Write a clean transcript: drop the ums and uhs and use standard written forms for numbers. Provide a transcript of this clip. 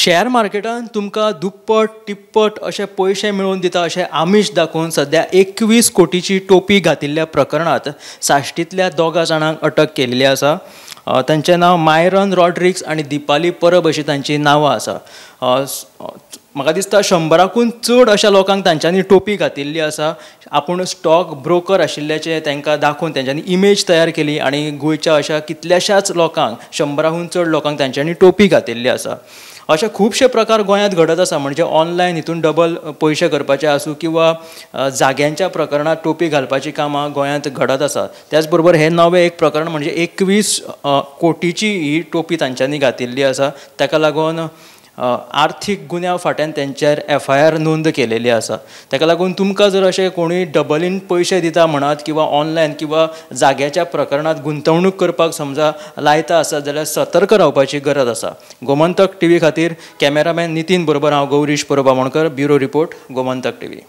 Share मार्केटान तुमकां दुप्पट टिप्पट अशे पयशे मेळोवन दिता अशें आमिश दाखोवन सद्या 21 कोटीची टोपी घातिल्ल्या प्रकरणांत साश्टींतल्या 2 जाणांक अटक केल्ली आसा. तांचें नांव मायरन रॉड्रिक्स आनी दीपाली परब अशीं तांचीं नांवां आसा. म्हाका दिसता 100कून चड अशा लोकांक तांच्यांनी टोपी घातिल्ली आसा. आपूण स्टॉक ब्रोकर आशिल्ल्याचें तांकां दाखोवन तांच्यांनी इमेज तयार केली आनी गोंयच्या अशा कितल्याशाच लोकांक 100हून चड लोकांक तांच्यांनी टोपी घातिल्ली आसा. अशे खुबशे प्रकार गोंयांत घडत आसा, म्हणजे ऑनलायन हितून डबल पयशे करपाचे आसूं किंवा जाग्यांच्या प्रकरणांत टोपी घालपाची कामां गोंयांत घडत आसा. त्याच बरोबर हें नवें एक प्रकरण म्हणजे 21 कोटीची ही टोपी तांच्यांनी घातिल्ली आसा. ताका लागून आर्थीक गुन्यांव फाट्यान तेंचेर FIR नोंद केलेली आसा. ताका लागून तुमकां जर अशें कोणूय डबलीन पयशे दिता म्हणात किंवा ऑनलायन किंवा जाग्याच्या प्रकरणांत गुंतवणूक करपाक समजा लायता आसत जाल्यार सतर्क रावपाची गरज आसा. गोमंतक टीव्ही खातीर कॅमेरामॅन नितीन बरोबर हांव Gaurish Parab Amonkar, bureau report, Gomantak TV.